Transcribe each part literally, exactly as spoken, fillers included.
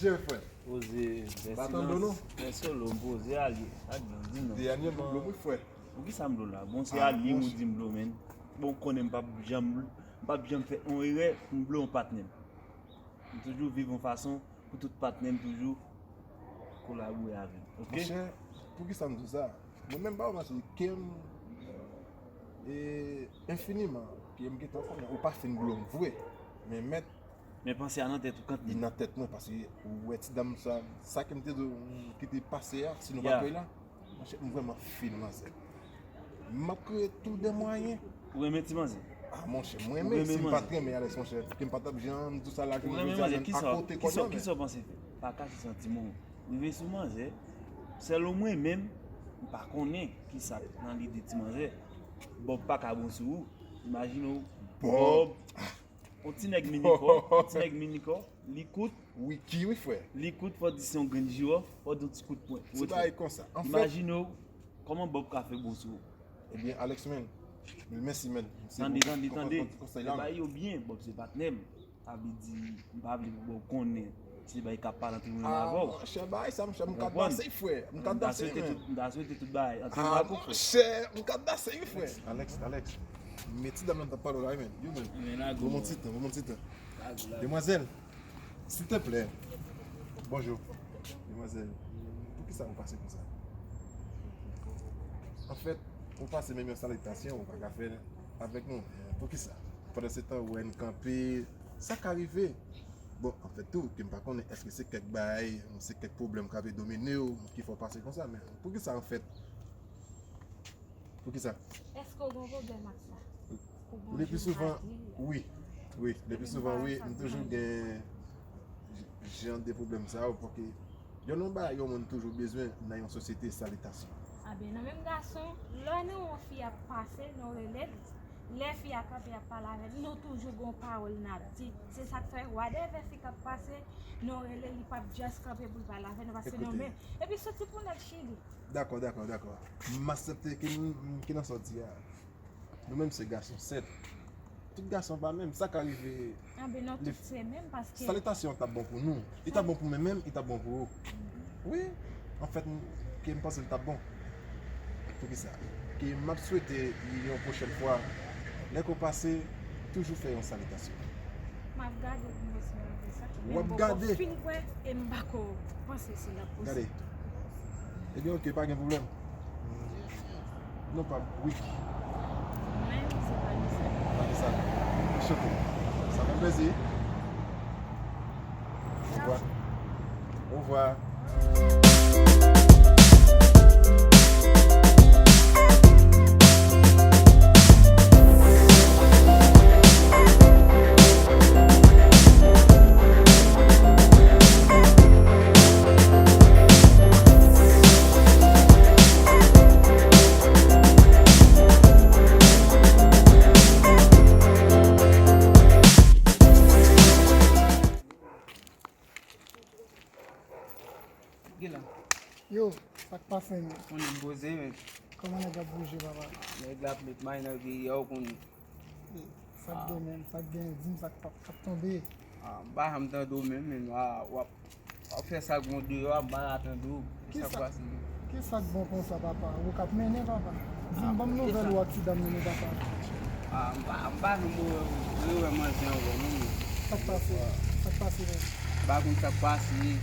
Jere, frè. Poze, fè silans. Fè solo, m poze, alye. Sa k gen, di non. Dènyèman. Dlo mwen, frè. Poukisa m dlo la? Bon, se alye m ou di m dlo, menn. Bon, ou konnen m p ap janm, m p ap janm fè yon erè pou m dlo yon patnè m. M toujou viv yon fason pou tout patnè m toujou kolabore avè m. Oke? Monchè, poukisa m di w sa? Mwen menm, pa w manti, kè m, e, enfiniman, kè m gentan konnen ou pa fin dlo m vre. Men mèt, men panse a nan tèt ou kant li. Li nan tèt mwen, paske ou wè ti dam sa, sa ke m te di w ki te pase a, si nou pa t wè la, monchè, m vrèman fil manzè. M ap kreye tout de mwayen. Ou renmen ti manzè? A, monchè, m renmen. Si m pa t renmen Alex, monchè, ke m pa t ap jan di w sa la jounen jodi a, menm akote kò l la, men. Kisa w panse fè? Pa kache santiman w. Rive sou manzè, sèl ou mwen menm, m pa konnen kisa k nan lide ti manzè. Bòb pa ka bon sou ou. Imajine w, Bòb, yon ti nèg minikò, yon ti nèg minikò, li kout. Wiki, wi, frè. Li kout, fò di se yon grenn jiwòf, fò di yon ti kout pwen. Se bagay konsa. Anfèt, imajine w, kòman Bòb ka fè bon sou ou? Ebyen, Alex, menn, mil mèsi, menn. Tande, tande, tande. Konsèy la, men. Bay yo byen, Bòb se patnè m. Sa vle di, m pa vle pou Bòb konnen se bagay k ap pale antre mwen menm avè w. A, monchè, bagay sa, monchè, m ka dase, frè. M ka dase, menn. M ta swete tout, m ta swete tout bagay antre mwen avè w, frè. A, monchè, m ka dase, wi, frè. Alex, Alex, men ti dam nan t ap pale w la, wi, menn. Yo, menn. Ban m yon ti tan, ban m yon ti tan. Demwazèl, silteplè. Bonjou. Demwazèl, poukisa ou pase konsa? Anfèt, ou pase menm yon salitasyon, ou pa ka fè avèk nou. Poukisa? Pandan se tan, ou wè n kanpe, sa ka rive. Bon, anfèt tou, ke m pa konnen èske se kèk bagay, se kèk pwoblèm k ap domine w, ki fè w pase konsa, men poukisa anfèt? Poukisa? Èske w gen pwoblèm ak sa? Ou bon, le pli souvan, wi. Wi, le pli souvan, wi, m toujou gen j-, jan de pwoblèm sa yo, paske youn nan bagay yon moun toujou bezwen nan yon sosyete, salitasyon. A ben, nou menm gason, lè nou wè yon fi ap pase, nou rele l. Lè fi a kanpe ap pale avè l, nou toujou gen yon pawòl n ap di. Se sa k fè, whatever fi k ap pase, nou rele, li p ap just kanpe pou l pale avè nou, paske nou men. Epi soti pou nèg Chili. Dakò, dakò, dakò. M aksepte ke n, ke nan sa w di a. Nou menm se gason, sèt. Tout gason pa menm, sa ka rive. Anben, nou tout se menm, paske salitasyon t ap bon pou nou. Li t ap bon pou mwen menm, li t ap bon pou ou. Wi, anfèt, m, ke m panse l t ap bon. Poukisa? Ke m ap swete yon pwochèn fwa, lè ke w pase, toujou fè yon salitasyon. M ap gade pou m wè si m ap fè sa. W ap gade? Men m poko fin kwè e m pako panse si l ap posib tou. Gade. Ebyen, oke, pa gen pwoblèm. Non pa m, Wiki. Mwen, se Vanessa. Vanessa. Anchante. Sa fè m plezi. Ovwa. Ovwa. Gila. Yo, sa k pase, men? Konnen m poze, men. Kòman nèg ap bouje, papa? Nèg la ap met may nan peyi a, ou konnen. E, sa k gen, men? Sa k gen? Di m sa k p ap, k ap tonbe. A, m pa janm tande w menm, men w ap, w ap fè sa k bon deyò a, m pa ka tande w. Ki sa k pase? Ki sa k bon konsa, papa? Ou k ap mennen, papa? Di m, ban m nouvèl ou ak ti dam nan, non, papa. A, m pa, m pa janm rewè manzè ankò, non, men. Sa k pase? Sa k pase, men? M pa konn sa k pase.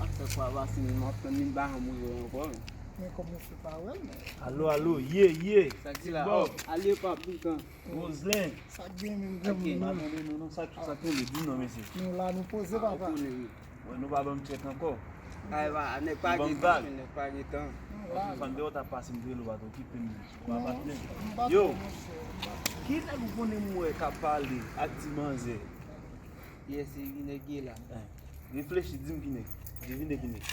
Sa k pase, men m ap tann li, m pa janm rewè ankò, men. Men kòm yon se pa wè l, men. Alo, alo, ye, ye. Sa k di la? Bob. Ale, pap, boukan. Roselin. Sa k gen menm, granmoun? Pa tande nou non, sa k, sa k tonbe, di non, mesye. Nou la, nou poze, papa. Ou konnen, wi. Wè, nou pa ban m tchèk ankò. Ay, pa, nèg pa gen tan, nèg pa gen tan. Nou la. Fanm deyò t ap pase, m te rele w pa t okipe m. Ou pa patnè. Yo, ki nèg ou konnen m wè k ap pale ak ti manzè? Yes, se ki nèg ye la. Reflechi, di m ki nèg. Devine ki nèg.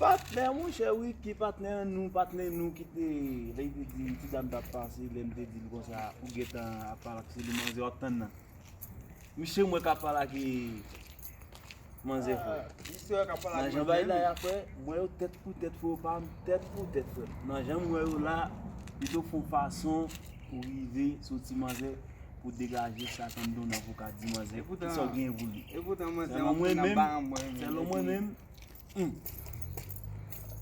Patnè, monchè, wi, ki patnè nou, patnè nou ki te, lè li te di, ti dam t ap pase, lè m te di l konsa, ou gentan ap pale ak se li manzè w ap tann nan. Misye m wè k ap pale ak manzè, frè. Nan jan bagay la ye a, frè, m wè yo tèt pou tèt, frè, pa m tèt pou tèt, frè. Nan jan m wè yo la, li te fè yon fason pou rive sou ti manzè. pou degaje sa k anndan w nan pou ka di manzè kisa w genyen pou li. Sèlman mwen menm, sèlman mwen menm, hmm.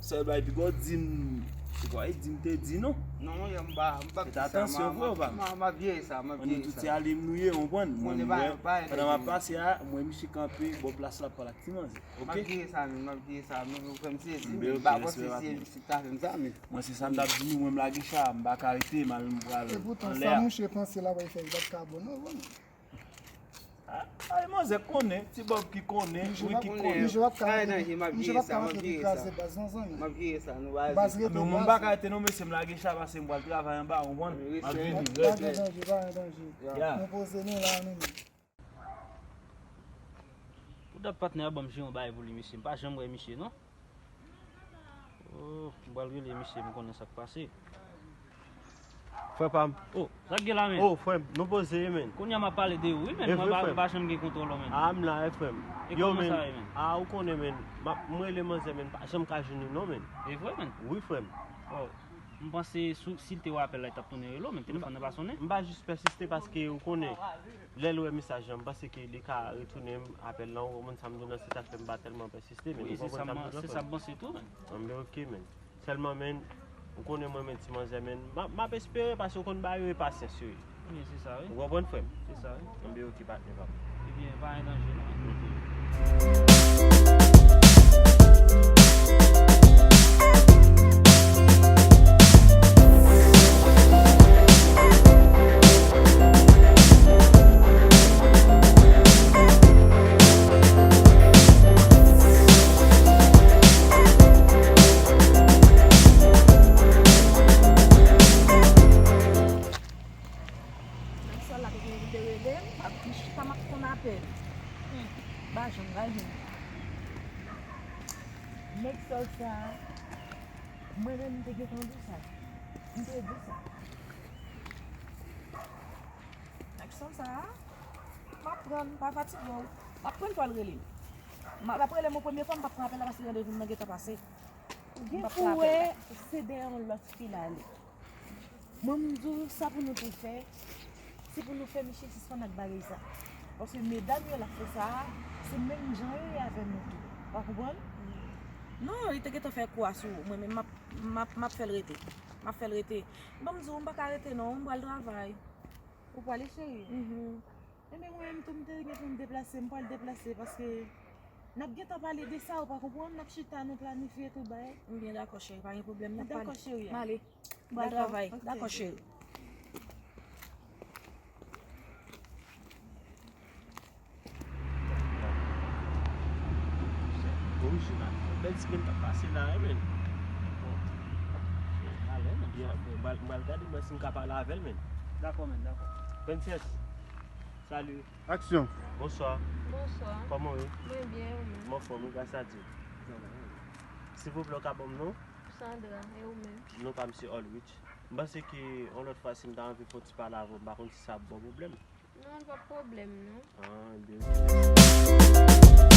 Sèl bay piga w di m, se kwa, e di m te di non. Non, monchè, m pa, m pa. Fèt atansyon, frè, pa m. M ap jere sa, m ap jere sa. Ann nou tout se ale m nou ye, w konprann? Mwen, mwen, pandan m ap pase a, mwen, misye kanpe bò plas la, pale ak ti manzè. Ok. M ap jere sa menm, m ap jere sa menm, ou fè m sezi, men m pa panse se isit ta fè m sa menm. Mwen se sa m t ap di nou, mwen m lage cha, m pa ka rete, m al m pral anlè a. E poutan, sa mouche panse la pral fè, li pa t ka bon non, bon. Ay, manzè konnen, ti bòb ki konnen, wi ki konnen. Misye p ap ka rantre pou kraze baz non, zanmi. M ap jere sa, nou pa. Baz rete baz. Men mwen m pa ka rete non, mesye, m lage cha pase m pral travay anba, w konprann? M ap vini, rete. Pa gen danje, pa gen danje. Nou poze nou la, nou menm. Pou dat patnè a ban m jere yon bagay pou li, mesye. M pa janm wè misye, non. Oh, m pral rele misye, m konnen sa k pase. Frè pa m. Oh, sa k gen la, men? Oh, frè m, nou poze, men. Kounye a m ap pale de ou, wi, men. Mwen pa, m pa janm gen kontwòl ou, men. Ah, m la, wi, frè m. Yo, men. Ah, ou konnen, men. M ap, m rele manzè, men. M pa janm ka jwenn li, non, men. E vre, men? Wi, frè m. Oh. M panse si l te wè apèl la, li t ap tounen rele w, men telefòn nan pa sonnen. M pa jis pèsiste paske ou konnen, lè l wè mesaj lan, m panse ke li ka retounen apèl lan, ou konprann sa m di w lan, se sa k fè m pa tèlman pèsiste, men ou konprann sa m di w lan, frè m? Wi, se sa m panse tou, men. Anben, ok, men. Sèlman, men, ou konnen mwen, men, ti manzè, men, m ap, m ap espere paske ou konn bagay yo e pasyans yo ye. Wi, se sa, wi. Ou konprann, frè m? Se sa, wi. Anben, ok, patnè pa m. Ebyen, pa gen danje, non. Nèg sòl la te gen pou te rele m, m ap di chita m ap konn apèl. Hmm, m pa janm pral jwenn li. Nèg sòl sa a, mwen menm m te gentan di w sa. M te di w sa. Nèg sòl sa a, m ap pran, m pa fatige w. M ap pran pou al rele m. M ap, l ap rele m yon premye fwa, m p ap pran apèl la paske randevou m nan gentan pase. Ou gen pou wè, se dèyè yon lòt fi l ale. Mwen, m di w sa pou nou tou fè, se pou nou fè misye sispann ak bagay sa. Paske medam yo l ap fè sa a, se menm jan yo ye avè nou tou. W konprann? Non, li te gentan fè kou a sou ou. Mwen menm, m ap, m ap, m ap fè l rete. M ap fè l rete. Bon, m di w, m pa ka rete non, m pral travay. Ou prale, cheri? Mhm. Enben, mwen menm tou, m te gen pou m deplase, m pral deplase, paske n ap gentan pale de sa, ou pa konprann, n ap chita, nou planifye tout bagay. M byen dakò, cheri, pa gen pwoblèm, n ap pale. Dakò, cheri. M ale. M pral travay. Dakò, cheri. Bèl ti grenn k ap pase la, wi, men. M pral gade mwen si m ka pale avè l, men. Dakò, men, dakò. Princess, salut. Aksyon. Bonswa. Bonswa. Kòman w ye? Mwen byen, ou menm? M anfòm, wi, gras a Dye. Silvouplè, ou ka ban m non? Sandra, e ou menm? Non pa m se Olrich. M panse ke yon lòt fwa, si m ta anvi fè yon ti pale avè w, m pa konn si sa ap ba w pwoblèm. Non, pa pwoblèm, non. Ah, ebyen, ok.